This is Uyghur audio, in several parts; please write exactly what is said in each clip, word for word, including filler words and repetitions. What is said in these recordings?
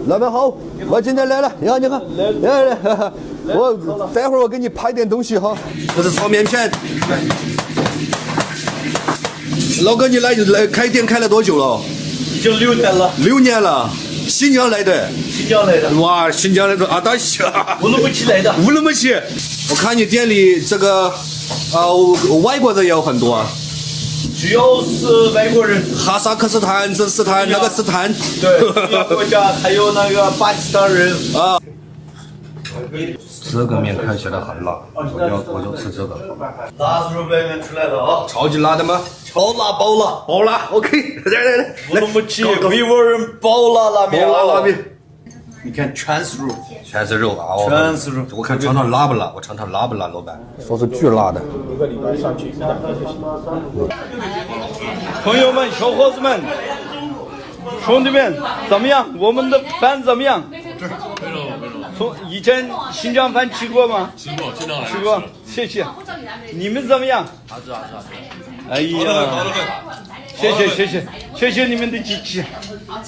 老板好，我今天来了，呀，你看，来来，我待会儿我给你拍点东西哈。这是炒面片。老哥，你来来开店开了多久了？已经六年了。六年了，新疆来的。新疆来的。哇，新疆来的，啊，大西啊。乌鲁木齐来的。乌鲁木齐。我看你店里这个，啊，外国人也有很多。主要是外国人。哈萨克斯坦、这斯坦、那个斯坦。对，这个国家还有那个巴基斯坦人。啊。这个面看起来很辣，我就我就吃这个。辣子从外面出来了啊！超级辣的吗？超辣，爆辣，爆辣，OK，来来来，乌鲁木齐维吾尔人爆辣拉面啊！爆辣拉面。你看全是肉，全是肉啊！全是肉。我看尝尝辣不辣，我尝尝辣不辣，老板。说是巨辣的。朋友们，小伙子们，兄弟们，怎么样？我们的饭怎么样？从以前新疆饭吃过吗？吃过，经常来吃。吃过，谢谢。你们怎么样？哎呀，谢谢谢谢谢谢你们的支持。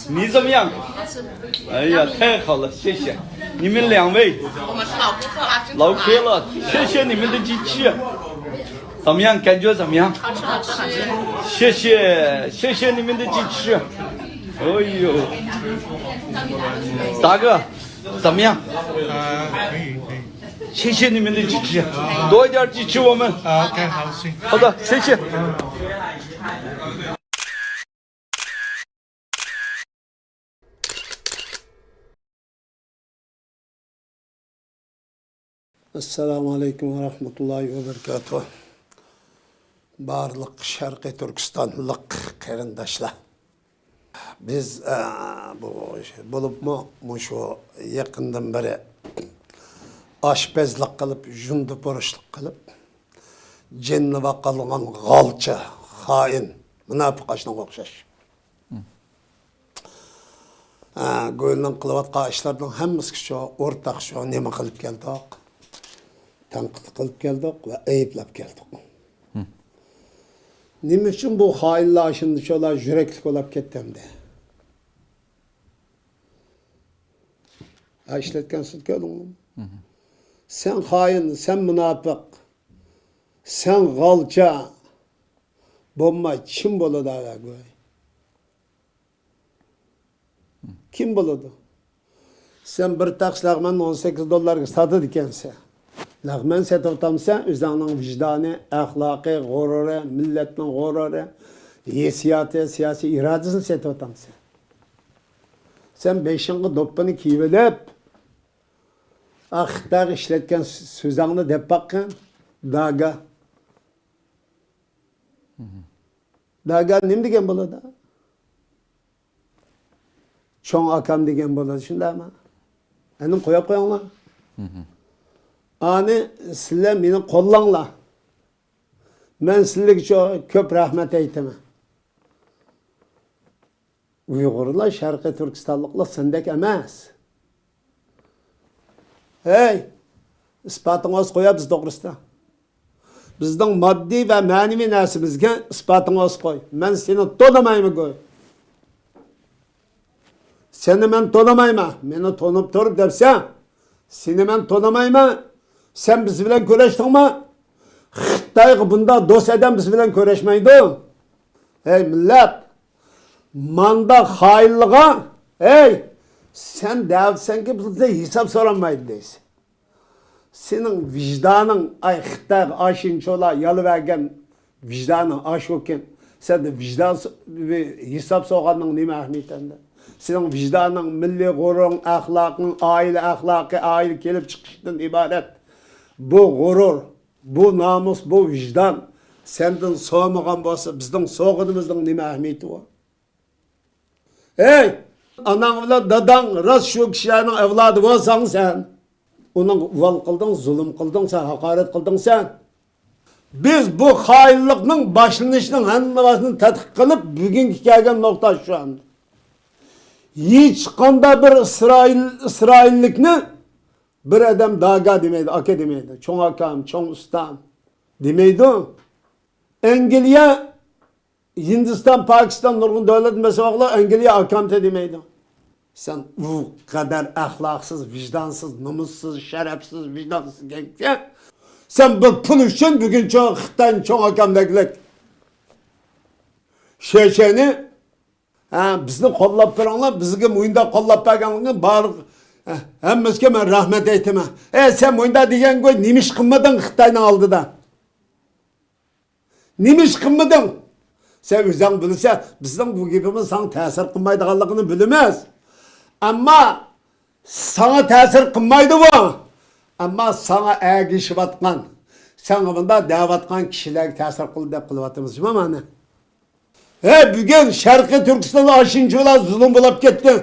你怎么样？哎呀，太好了，谢谢你们两位。我们是老顾客啊，老顾客了，谢谢你们的支持。怎么样？感觉怎么样？好吃，好吃，好吃。谢谢谢谢你们的支持。哎呦，大哥，怎么样？啊，可以可以。谢谢你们的支持，多一点支持我们。啊，OK，好，行。好的，谢谢。ئەسسالامۇ ئەلەيكۇم ۋە رەھمەتۇللاھى ۋە بەرىكاتۇھ. بارلىق شەرقىي تۈركىستانلىق قېرىنداشلار. بىز، ئە، بۇ، بولۇپمۇ مۇشۇ يېقىندىن بېرى ئاشپەزلىك قىلىپ، ژۇندىپۇرۇشلۇق قىلىپ، جېنىنى باقالىغان غالچا، خائىن، مۇناپىق ئاشۇنىڭغا ئوخشاش. ھە، گوۋۇيۈەننىڭ قىلىۋاتقان ئىشلىرىنىڭ ھەممىسىگە شۇ ئورتاق، شۇ نېمە قىلىپ كەلدۇق؟ تەنقىد قىلىپ كەلدۇق ۋە ئەيىبلەپ كەلدۇق. نېمە ئۈچۈن بۇ خائىنلار شۇنداق شۇلار يۈرەكلىك بولاپ كەتتى ئەمدى؟ ھە، ئىشلەتكەن سۆز كۆردۈڭمۇ؟ سەن خائىن، سەن مۇناپىق، سەن غالچا بولما، كىم بولىدۇ ئەگەر گوي؟ كىم بولىدۇ؟ سەن بىر تەخسە لەغمەننى ئون سەككىز دوللارغا ساتىدىكەنسەن. لەغمەن سېتىۋاتامسەن، ئۆزۈڭنىڭ ۋىجدانى، ئەخلاقى، غۇرۇرى، مىللەتنىڭ غۇرۇرى، ھېسسىياتى، سىياسىي ئىرادىسىنى سېتىۋاتامسەن. سەن بېشىڭغا دوپپىنى كىيىۋېلىپ، ئا، خىتايغا ئىشلەتكەن سۆزۈڭنى دەپ باققىن، داگا. داگا نېمە دېگەن بولىدۇ؟ چوڭ ئاكام دېگەن بولىدۇ، شۇنداقمۇ؟ ئەنە قويۇپ قويۇڭلار. ئانى سىلەر مېنى قوللاڭلار. مەن سىلەرگە چو-، كۆپ رەھمەت ئېيتىمەن. ئۇيغۇرلار، شەرقىي تۈركىستانلىقلار سەندەك ئەمەس. ھەي، ئىسپاتىڭ بولسا قويار بىز توغرىسىدا. بىزنىڭ ماددىي ۋە مەنىۋى نەرسىمىزگە ئىسپاتىڭ بولسا قوي. مەن سېنى تونۇمايمەن گوي. سېنى مەن تونۇمايمەن. مېنى تونۇپ تۇرۇپ دەپسەن. سېنى مەن تونۇمايمەن. سەن بىز بىلەن كۆرۈشتۈڭمۇ؟ خىتايغا بۇنداق دوست ئادەم بىز بىلەن كۆرۈشمەيدۇ. ھەي مىللەت، ماندا خائىنلىغا، ھەي، سەن دەۋاتىسەنكى بىزدىن ھېساب سورالمايدۇ دەيسەن. سېنىڭ ۋىجدانىڭ، ئاي، خىتايغا ئاشۇنچىلا يالۋەرگەن ۋىجدانىڭ ئاشۇكەن. سەندە ۋىجدان س-، ھېساب سورىغاننىڭ نېمە ئەھمىيىتى ئەمدى؟ سېنىڭ ۋىجدانىڭ، مىللىي غۇرۇرۇڭ، ئەخلاقىڭ، ئائىلە ئەخلاقى، ئائىلە كېلىپ چىقىشتىن ئىبارەت. بۇ غۇرۇر، بۇ نامۇس، بۇ ۋىجدان سەندىن سورىمىغان بولسا، بىزنىڭ سورىغىنىمىزنىڭ نېمە ئەھمىيىتى بار؟ ھەي! ئاناڭ بىلەن داداڭ راست شۇ كىشىلەرنىڭ ئەۋلادى بولساڭ سەن، ئۇنىڭغا ئۇۋال قىلدىڭ، زۇلۇم قىلدىڭ سەن، ھاقارەت قىلدىڭ سەن. بىز بۇ خائىنلىقنىڭ باشلىنىشىنىڭ ھەممىسىنى تەتقىق قىلىپ، بۈگۈنگە كەلگەن نۇقتا شۇ ئەمدى. ھېچقانداق بىر ئىسرائىل، ئىسرائىللىكنى بىر ئادەم داگا دېمەيدۇ، ئاكا دېمەيدۇ، چوڭ ئاكام، چوڭ ئۇستام دېمەيدۇ. ئەنگلىيە، ھىندىستان، پاكىستان، نۇرغۇن دۆلەت مەسىلەن ئەنگلىيە ئاكامتى دېمەيدۇ. سەن ئۇ قەدەر ئەخلاقسىز، ۋىجدانسىز، نومۇسسىز، شەرەپسىز، ۋىجدانسىز ئىكەنسەن. سەن بىر پۇل ئۈچۈن بۈگۈنچە خىتاينى چوڭ ئاكام دەگلىك شېشەنى، ھە، بىزنى قوللاپ بېرىڭلار، بىزگە مۇنداق قوللاپ بەرگەنلىكىڭ بارلىق، ھە، ھەممىسىگە مەن رەھمەت ئېيتىمەن. ئەي، سەن مۇنداق دېگەنگە نېمە ئىش قىلمىدىڭ خىتاينىڭ ئالدىدا؟ نېمە ئىش قىلمىدىڭ؟ سەن ئۆزۈڭ بىلىسەن، بىزنىڭ بۇ گېپىمىز ساڭا تەسىر قىلمايدىغانلىقىنى بىلىمىز. ئەمما ساڭا تەسىر قىلمايدۇ بۇ. ئەمما ساڭا ئەگىشىۋاتقان، ساڭا مۇنداق دەۋاتقان كىشىلەرگە تەسىر قىلدى دەپ قىلىۋاتىمىز جۇما مانا. ھە، بۈگۈن شەرقىي تۈركىستاندا ئاشۇنچىۋالا زۇلۇم بولۇپ كەتتى.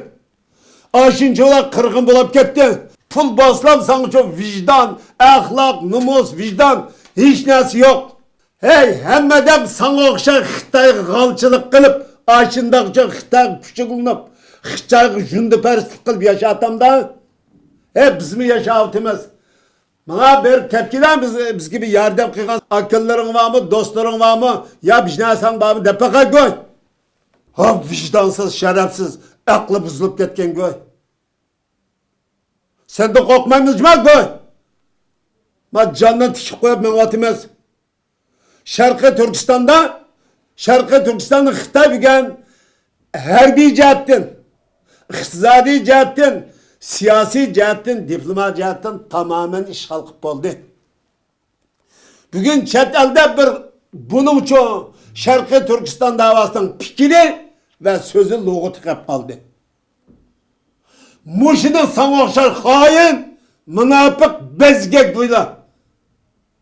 ئاشۇنچىۋالا قىرغىن بولۇپ كەتتى. پۇل بولسىلا ساڭىچۇ ۋىجدان، ئەخلاق، نومۇس، ۋىجدان، ھېچ نەرسە يوق. ھەي، ھەممە ئادەم ساڭا ئوخشاش خىتايغا غالچىلىق قىلىپ، ئاشۇنداقچە خىتايغا پۇچۇقلىنىپ، خىتايغا ژۇندىپەرەسلىك قىلىپ ياشاۋاتامدا. ھەي، بىزمۇ ياشاۋاتىمىز. ماڭا بېرىپ كەپكىلە، بىز، بىزگە بىر ياردەم قىلغان ئاكىلىرىڭ بارمۇ، دوستلىرىڭ بارمۇ؟ يا بىر نەرسەڭ بارمۇ دەپ باقاي گۇي. ھا، ۋىجدانسىز، شەرەپسىز، ئەقلى بۇزۇلۇپ كەتكەن گۇي. سەندىن قورقمايمىز جۇما گۇي. ما جاننى تىكىپ قويۇپ مېڭىۋاتىمىز. شەرقىي تۈركىستاندا، شەرقىي تۈركىستاننى خىتاي بۈگۈن ھەربىي جەھەتتىن، ئىقتىسادىي جەھەتتىن، سىياسىي جەھەتتىن، دىپلومات جەھەتتىن تامامەن ئىشغال قىلىپ بولدى. بۈگۈن چەت ئەلدە بىر بۇنىڭچۇ شەرقىي تۈركىستان دەۋاسىنىڭ پىكرى ۋە سۆزى لۇغىتى قېلىپ قالدى. مۇشۇنىڭ ساڭا ئوخشاش خائىن، مۇناپىق، بەزگەك بۇيلا.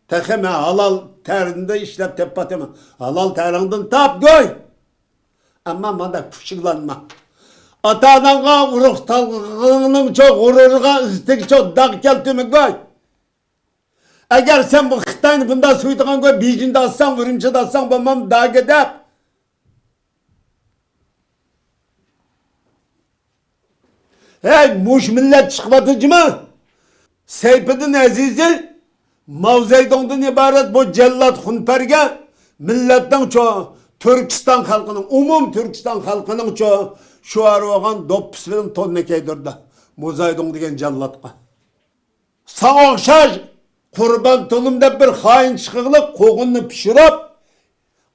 تېخى مەن ھالال تەرىڭدە ئىشلەپ تېپىۋاتىمەن. ھالال تەرىڭدىن تاپ گۇي. ئەمما مانداق پۇچۇقلانما. ئاتا-ئاناڭغا، ئۇرۇق-تۇغقانلىرىڭنىڭچۇ غۇرۇرىغا، ئىززىتىگىچۇ داغ كەلتۈرمە گۇي. ئەگەر سەن بۇ خىتاينى بۇنداق سۆيىدىغان گۇي، بېيجىڭدا ئاتساڭ، ئۈرۈمچىدە ئاتساڭ، بولمام داگە دەپ. ھەي، مۇشۇ مىللەت چىقىۋاتىدۇ جۇما. سەيپىدىن ئەزىزى، ماۋزەيدۇڭدىن ئىبارەت بۇ جەللات خۇنپەرگە مىللەتنىڭچۇ، تۈركىستان خەلقىنىڭ، ئومۇم تۈركىستان خەلقىنىڭچۇ شوئارى بولغان دوپپىسى بىلەن توننى كىيدۈردى ماۋزەيدۇڭ دېگەن جەللاتقا. ساڭا ئوخشاش قۇربان تۇلۇم دەپ بىر خائىن چىقىغلىق قوغۇننى پىشۇرۇپ،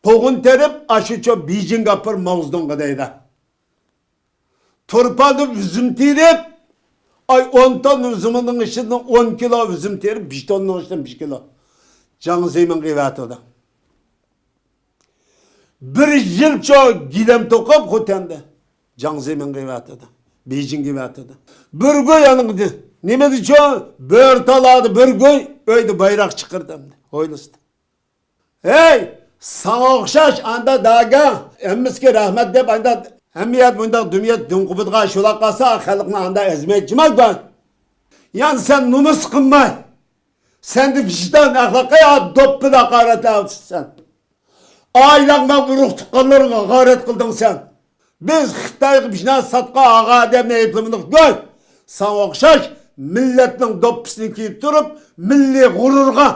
قوغۇن تېرىپ، ئاشۇچۇ بېيجىڭغا ئاپىرىپ ماۋزېدۇڭغا دەيدۇ. تۇرپاندا ئۈزۈم تېرىپ، ئاي، ئون توننا ئۈزۈمنىڭ ئىچىدىن ئون كىلو ئۈزۈم تېرىپ، بىر توننىڭ ئىچىدىن بىر كىلو جياڭ زېمىنغا ئېۋەتىدۇ. بىر يىلچۇ گىلەم توقۇپ خوتەندە جياڭ زېمىنغا ئېۋەتىدۇ، بېيجىڭغا ئېۋەتىدۇ. بىر گۇي ئانىڭدى. نېمىدىچۇ؟ بۆرتالادا بىر گۇي، ئۆيدە بايراق چىقىردى ئەمدى ھويلىسىدا. ھەي، ساڭا ئوخشاش ئاندا داگا، ھەممىسىگە رەھمەت دەپ، ئاندا ھەممە يەردە مۇنداق دۇنيا دۇڭقۇپىدىغا شۇلاپ قالسا، خەلقنى ئاندا ئەزمەيدۇ جۇما گۇي. يەنى سەن نومۇس قىلماي، سەندە ۋىجدان، ئەخلاق، يا دوپپىدا ھاقارەتلەۋاتىسەن. ئائىلەڭ بىلەن ئۇرۇق تۇغقانلىرىڭغا ھاقارەت قىلدىڭ سەن. بىز خىتايغا بىر نەرسە ساتقان ئاغا ئادەمنى ئەيىبلىمىدۇق گۇي. ساڭا ئوخشاش مىللەتنىڭ دوپپىسىنى كىيىپ تۇرۇپ، مىللىي غۇرۇرغا،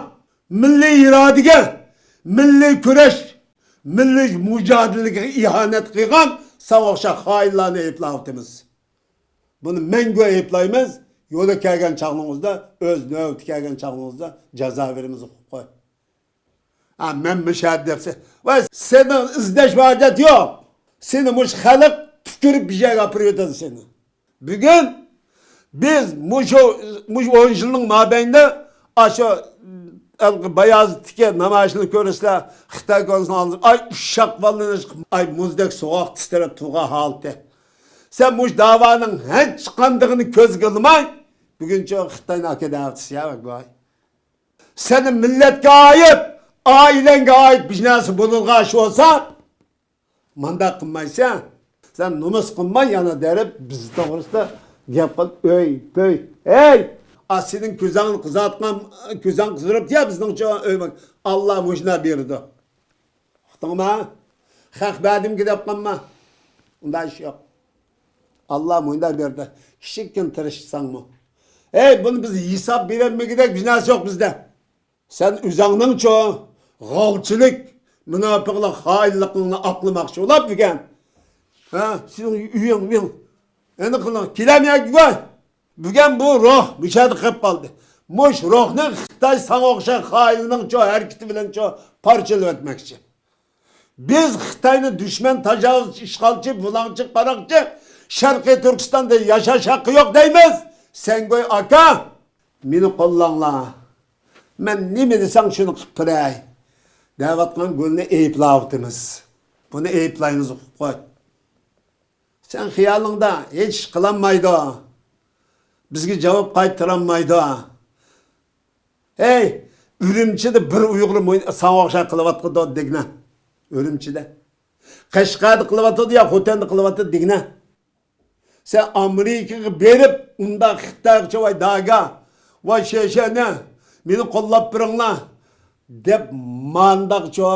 مىللىي ئىرادىگە، مىللىي كۈرەش، مىللىي مۇجادىلىگە ئىھانەت قىلغان ساڭا ئوخشاش خائىنلارنى ئەيىبلەۋاتىمىز. بۇنى مەڭگۈ ئەيىبلايمىز. يولى كەلگەن چاغلىرىڭىزدا، ئۆز نۆۋىتى كەلگەن چاغلىرىڭىزدا جازا بېرىمىز، قوي. ھا، مەن مۇشۇ يەردە دەپسەن. ۋاي، سېنىڭ ئىزدەش ھاجەت يوق. سېنى مۇشۇ خەلق تۈكۈرۈپ بىر يەرگە ئاپىرىۋېتىدۇ سېنى. بۈگۈن بىز مۇشۇ، مۇشۇ ئون يىلنىڭ مابەينىدە ئاشۇ ھېلىقى بايازىتتىكى نامايىشنى كۆرسىلەر، خىتاي كونسۇلىنىڭ ئالدىدا، ئاي، ئۇششاق بالىلىرىنى چىقىپ، ئاي، مۇزدەك سوغۇق تىترەپ تۇرغان ھالىتى. سەن مۇشۇ داۋانىڭ ھېچقاندىقىنى كۆزگە ئىلماي، بۈگۈنچە خىتاينى ئاكىدەۋاتىسەن يا، ۋاي. سېنى مىللەتكە ئائىت، ئائىلەڭگە ئائىت بىر نەرسە بولۇلغان ئىش بولسا، مانداق قىلمايسەن. سەن نومۇس قىلماي يەنە دەرىپ بىز توغرىسىدا گەپ قىل، ئۆي، پۆي. ھەي! ئا، سېنىڭ كۆزۈڭنى قىزارتقان، كۆزۈڭ قىزىرىپتۇ يا بىزنىڭچە ئۆي بار. ئاللا مۇشۇنداق بېرىدۇ. ئۇقتۇڭما؟ خەق بەردىمگە دەپ قالما. ئۇنداق ئىش يوق. ئاللا مۇنداق بېرىدۇ. كىچىككىنە تىرىشساڭمۇ. ھەي، بۇنى بىز ھېساب بېرەلمىگۈدەك بىر نەرسە يوق بىزدە. سەن ئۆزۈڭنىڭچۇ غاۋچىلىك، مۇناپىقلىق، خائىنلىقىڭنى ئاقلىماقچى بولاپ بۈگۈن. ھە، سېنىڭ ئۆيۈڭ مېنىڭ. ئېنىق قىلىڭ، كېلەلمىگەن گۇي. بۈگۈن بۇ روھ مۇشۇ يەردە قېلىپ قالدى. مۇش روھنى خىتاي ساڭا ئوخشاش خائىننىڭچۇ ھەرىكىتى بىلەنچۇ پارچىلىۋەتمەكچى. بىز خىتاينى دۈشمەن، تاجاۋۇزچى، ئىشغالچى، بۇلاڭچى، قاراقچى، شەرقىي تۈركىستاندا ياشاش ھەققى يوق دەيمىز. سەن گۇي ئاكا، مېنى قوللاڭلار. مەن نېمە دېسەڭ شۇنى قىلىپ بېرەي دەۋاتقان گۈلنى ئەيىبلەۋاتىمىز. بۇنى ئەيىبلەيمىز، قوي. سەن خىيالىڭدا ھېچ ئىش قىلالمايدۇ. بىزگە جاۋاب قايتۇرالمايدۇ. ھەي، ئۈرۈمچىدە بىر ئۇيغۇر مۇ-، ساڭا ئوخشاش قىلىۋاتقىدۇ دېگىنە. ئۈرۈمچىدە. قەشقەردە قىلىۋاتىدۇ يا خوتەندە قىلىۋاتىدۇ دېگىنە. سەن ئامېرىكىغا بېرىپ، ئۇنداق خىتايغىچە ۋاي داگا، ۋاي شېشەنە، مېنى قوللاپ بېرىڭلار دەپ مانداقچۇ،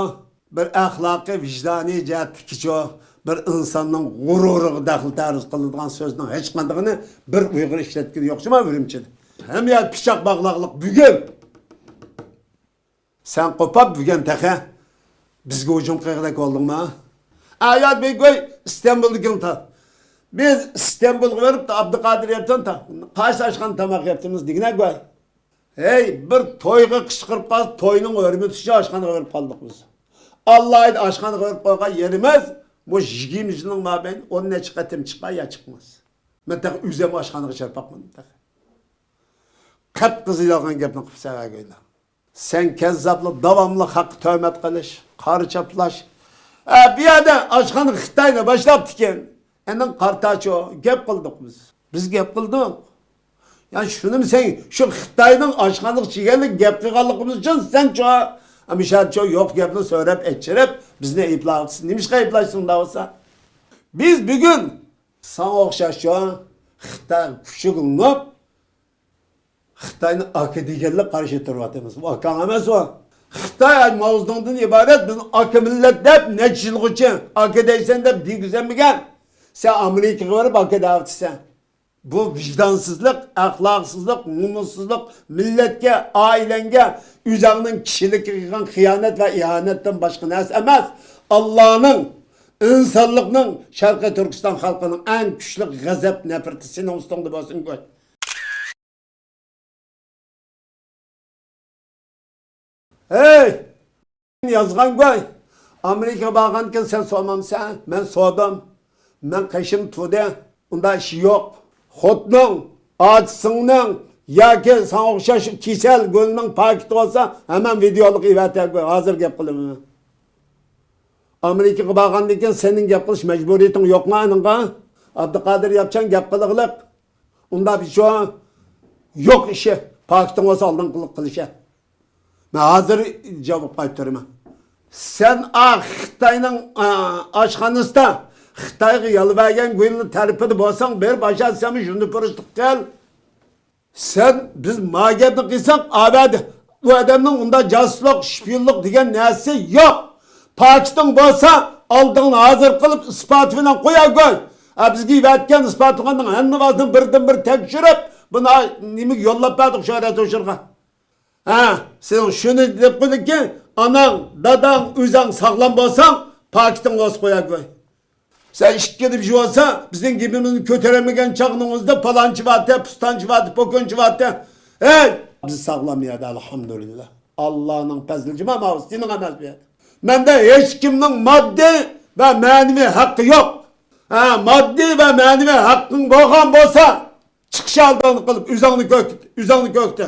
بىر ئەخلاقىي، ۋىجدانىي جەھەتتىكىچۇ، بىر ئىنساننىڭ غۇرۇرىغا دەخلى تەرۇز قىلىدىغان سۆزنىڭ ھېچقاندىقىنى بىر ئۇيغۇر ئىشلەتكىنى يوق شۇما ئۈرۈمچىدە. ھەممە يەر پىچاق باغلاقلىق بۈگۈن. سەن قوپاپ بۈگۈن تېخى بىزگە ھۇجۇم قىلغۇدەك بولدۇڭما؟ ئايات بىگوي ئىستانبۇلدىكىڭ تا. بىز ئىستانبۇلغا بېرىپ ئابدۇقادىر يەپتىن تا. قايسى ئاشخانا تاماق يەپتىمىز دېگىنە گوي. ھەي، بىر تويغا قىچقىرىپ قالسا، توينىڭ ھۆرمىتى ئۈچۈن ئاشخانىغا بېرىپ قالدۇق بىز. ئاللاھىدا ئاشخانىغا بېرىپ قالغان يېرىمىز، مۇشۇ يىگىرمە يىلنىڭ مابەينى ئون نەچچە قېتىم چىققان يا چىقماس. مەن تېخى ئۆزۈم ئاشخانىغا چىقىپ باقمىدىم تېخى. قىپقىزىل يالغان گەپنى قىلىپ سەۋەگەيلا. سەن كەززاپلا داۋاملىق خەققە تۆھمەت قىلىش، قارا چاپلاش. ئە، بۇ يەردە ئاشخانا خىتاينى باشلاپتىكەن. ئېنىڭ قارتاچۇ، گەپ قىلدۇق بىز. بىز گەپ قىلدۇق. يا شۇنىمۇ سەن شۇ خىتاينىڭ ئاشخانىغا چىگەنلىك گەپ قىلغانلىقىمىز ئۈچۈن سەنچۇ، ئەمىشەچۇ يوق گەپنى سۆرەپ ئەچىرىپ بىزنى ئەيىبلەۋاتىسەن. نېمىشقا ئەيىبلەيسەن ئۇنداق بولسا؟ بىز بۈگۈن ساڭا ئوخشاشچۇ خىتاي كۈچىگە ئۇنۇپ، خىتاينى ئاكا دېگەنلىك قارشى تۇرۇۋاتىمىز. بۇ ئاكاڭ ئەمەس ئۇ. خىتاي ماۋزېدۇڭدىن ئىبارەت، بىز ئاكا مىللەت دەپ نەچچە يىلغىچە ئاكا دەيسەن دەپ دېگۈزەلمىگەن. سەن ئامېرىكىغا بېرىپ ئاكا دەۋاتىسەن. بۇ ۋىجدانسىزلىق، ئەخلاقسىزلىق، نومۇسسىزلىق، مىللەتكە، ئائىلەڭگە، ئۆزۈڭنىڭ كىشىلىكىگە قىلغان خىيانەت ۋە ئىھانەتتىن باشقا نەرسە ئەمەس. ئاللانىڭ، ئىنسانلىقنىڭ، شەرقىي تۈركىستان خەلقىنىڭ ئەڭ كۈچلۈك غەزەپ نەپرىتى سېنىڭ ئۈستۈڭدە بولسۇن گۇي. ھەي! يازغان گۇي. ئامېرىكىغا بارغاندىكىن سەن سورىمامسەن؟ مەن سورىدىم. مەن قېشىم تۇردى. ئۇنداق ئىش يوق. خوتۇنۇڭ، ئاچىسىڭنىڭ ياكى ساڭا ئوخشاش كېسەل گۈلنىڭ پاكىتى بولسا، ھەممە ۋىدېئولۇق ئېۋەتە گۇي. ھازىر گەپ قىلىمەن. ئامېرىكىغا بارغاندىن كېيىن سېنىڭ گەپ قىلىش مەجبۇرىيىتىڭ يوقما ئانىڭغا؟ ئابدۇقادىر ياپچان گەپ قىلىغلىق. ئۇنداق بىر شۇ يوق ئىشى. پاكىتىڭ بولسا ئالدىن قىلىپ قىلىشە. مەن ھازىر جاۋاب قايتۇرىمەن. سەن ئا خىتاينىڭ، ئا، ئاشخانىسىدا خىتايغا يالۋەرگەن گۇينىڭ تەرىپىدە بولساڭ، بېرىپ ئاشا سەنمۇ شۇنداق پۇرسەت قىل. سەن، بىز ما گەپنى قىلساق، ئەۋەدە ئۇ ئادەمنىڭ ئۇنداق جاسۇسلۇق، شپىيونلۇق دېگەن نەرسىسى يوق. پاكىتىڭ بولسا، ئالدىڭنى ھازىر قىلىپ، ئىسپاتى بىلەن قوياگوي. ھە، بىزگە ئەۋەتكەن ئىسپاتىڭنىڭ ھەممە بارسىنى بىردىن بىر تەكشۈرۈپ، بۇنى نېمىگە يوللاپ بەردۇق شۆھرەت ھوشۇرغا؟ ھە، سېنىڭ شۇنى دەپ قويدۇكى، ئاناڭ، داداڭ، ئۆزۈڭ ساغلام بولساڭ، پاكىتىڭ بولسا قوياگوي. سەن ئىككى دېمىش بولسا، بىزنىڭ گېپىمىزنى كۆتۈرەلمىگەن چاغنىڭىزدا پالانچى بارتى، پۇستانچى بارتى، پوكۇنچى بارتى. ھەي! بىز ساغلام يەردە، ئەلھەمدۇلىللا. ئاللانىڭ پەزلى جۇما ماۋۇ، سېنىڭ ئەمەس بۇ يەردە. مەندە ھېچكىمنىڭ ماددىي ۋە مەنىۋى ھەققى يوق. ھە، ماددىي ۋە مەنىۋى ھەققىڭ بولغان بولسا، چىقىش ئالدىڭنى قىلىپ، ئۆزۈڭنى كۆكتە، ئۆزۈڭنى كۆكتە.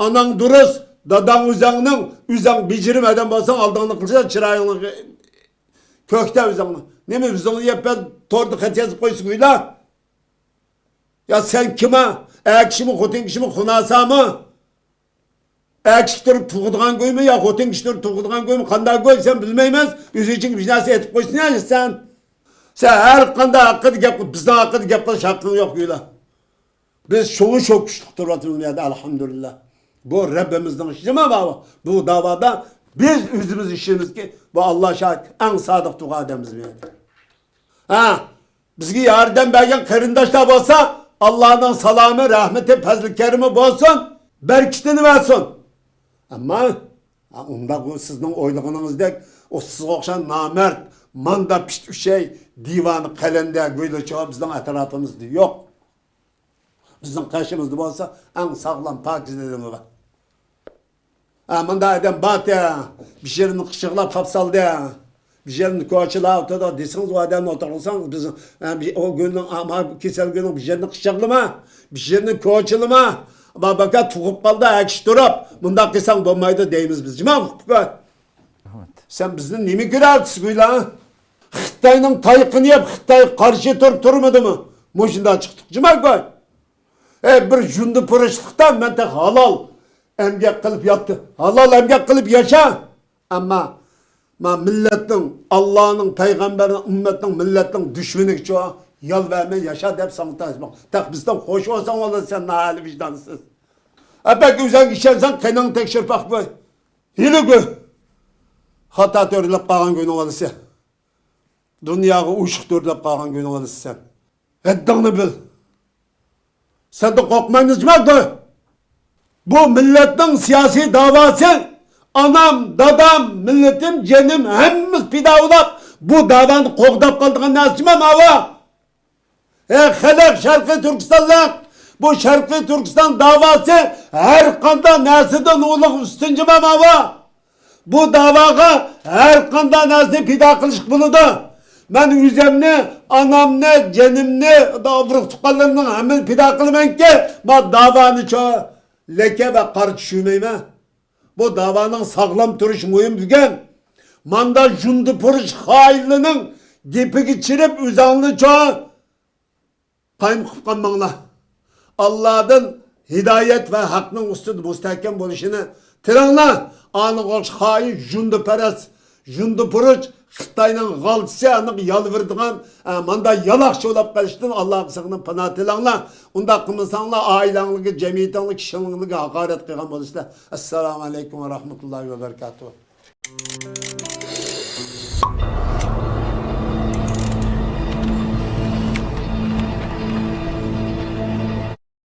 ئاناڭ دۇرۇس، داداڭ ئۆزۈڭنىڭ، ئۆزۈڭ بېجىرىم ئادەم بولساڭ، ئالدىڭنى قىلسا، چىرايىڭنى كۆكتە ئۆزۈڭنى. نېمە ئۆزۈڭنى يەپ بەر، توردا خەت يازىپ قويسا گۇيلا. يا سەن كىما؟ ئەر كىشىمۇ، خوتۇن كىشىمۇ، خۇناسامۇ؟ ئەر كىشى تۇرۇپ تۇغىدىغان گۇيمۇ يا خوتۇن كىشى تۇرۇپ تۇغىدىغان گۇيمۇ؟ قانداق گۇي سەن بىلمەيمىز. ئۆزى ئۈچۈن بىر نەرسە ئېيتىپ قويسىنا سەن. سەن ھەر قانداق ھەققىدە گەپ قىل، بىزنىڭ ھەققىدە گەپ قىلىش ھەققىڭ يوق گۇيلا. بىز شۇڭا شۇ كۈچلۈك تۇرۇۋاتىمىز بۇ يەردە، ئەلھەمدۇلىللا. بۇ رەببىمىزنىڭ ئىشى، نېمە بار بۇ؟ بۇ داۋادا بىز ئۆزىمىز ئىشىمىزكى، بۇ ئاللا شاھىت، ئەڭ سادىق تۇرغان ئادەممىز بۇ يەردە. ھە، بىزگە ياردەم بەرگەن قېرىنداشلار بولسا، ئاللانىڭ سالامى، رەھمىتى، پەزلى كەرىمى بولسۇن، بەرىكىتىنى بەرسۇن. ئەمما، ھە، ئۇنداق ئۇ سىزنىڭ ئويلىغىنىڭىزدەك، ئۇ سىزغا ئوخشاش نامەرد، ماندا پىت ئۈچەي، دىۋانە قەلەندەر گۇيلىچۇ بىزنىڭ ئەتراپىمىزدا يوق. بىزنىڭ قېشىمىزدا بولسا ئەڭ ساغلام، پاكىز ئېلىمى بار. ھە، مۇنداق ئادەم بار تە، بىر يېرىنى قىچىقلاپ قاپسالدى. بىر يېرىنى كوچىلار ئوتىدا دېسىڭىز، ئۇ ئادەمنى ئوتتۇرىغا قويساڭىز، بىز، ھە، بىز ئۇ گۈلنىڭ، ئا، ما، كېسەل گۈلنىڭ بىر يېرىنى قىچىقلىما، بىر يېرىنى كوچىلىما. باباكا تۇغۇپ قالدى، ئەكىش تۇرۇپ، مۇنداق قىلساڭ بولمايدۇ دەيمىز بىز. جىما قىلىپ قوي. رەھمەت. سەن بىزنى نېمە كۆرەرسىز گۇيلا؟ خىتاينىڭ تايىقىنى يەپ، خىتايغا قارشى تۇرۇپ تۇرمىدىمۇ؟ مۇشۇنداق چىقتۇق. جىما قوي. ئەي، بىر جۇندى پۇرۇشلۇقتا مەن تېخى ھالال ئەمگەك قىلىپ ياتتى. ھالال ئەمگەك قىلىپ ياشا. ئەمما، ما مىللەتنىڭ، ئاللانىڭ، پەيغەمبەرنىڭ، ئۈممەتنىڭ، مىللەتنىڭ دۈشمىنىگىچۇ يال بەرمەي ياشا دەپ ساڭا تەسبىق. تەق بىزدىن خوش بولساڭ بولىدۇ سەن، ناھەلى ۋىجدانسىز. ئەپەك ئۆزەڭگە ئىشەنسەڭ قېنىڭنى تەكشۈرۈپ باق بۇ. ھېلىگۇ خاتا تۆرىلەپ قالغان گۇينىڭ بالىسى. دۇنياغا ئوشۇق تۆرىلەپ قالغان گۇينىڭ بالىسى سەن. ھەددىڭنى بىل. سەندىن قورقمايمىز جىما. بۇ مىللەتنىڭ سىياسىي داۋاسى، ئانام، دادام، مىللىتىم، جېنىم، ھەممىمىز پىدا بولاپ، بۇ داۋانى قوغداپ قالىدىغان نەرسە جىما ماۋۇ. ئەي خەلق، شەرقىي تۈركىستانلىق، بۇ شەرقىي تۈركىستان داۋاسى ھەر قانداق نەرسىدىن ئۇلۇغ، ئۈستۈن جىما ماۋۇ. بۇ داۋاغا ھەر قانداق نەرسىنى پىدا قىلىشقا بولىدۇ. مەن ئۆزۈمنى، ئانامنى، جېنىمنى، ئۇرۇق تۇغقانلىرىمنىڭ ھەممىنى پىدا قىلىمەنكى، ما داۋانىچۇ لەككە ۋە قارا چۈشۈرمەيمەن. بۇ داۋانىڭ ساغلام تۇرۇشى مۇھىم بۈگۈن. ماندا جۇندى پۇرۇش خائىنلىرىنىڭ گېپىگە چىرىپ ئۆزەڭلىچۇ قايىم قىلىپ قالماڭلار. ئاللادىن ھىدايەت ۋە ھەقنىڭ ئۈستىدە مۇستەھكەم بولۇشىنى تىلەڭلار. ئانىغا ئوخشاش خائىن، جۇندىپەرەس، جۇندىپۇرۇچ، خىتاينىڭ غالتىسى، ئانىغا يالۋۇرىدىغان، ئە، ماندا يالاقچى بولاپ قېلىشتىن ئاللاغا سىغىنىپ پانا تىلەڭلار. ئۇنداق قىلمىساڭلار، ئائىلەڭلارگە، جەمئىيىتىڭلارگە، كىشىلىرىڭلارگە ھاقارەت قىلغان بولىسىلەر. ئەسسالامۇ ئەلەيكۇم ۋە رەھمەتۇللاھى ۋە بەرىكاتۇھۇ.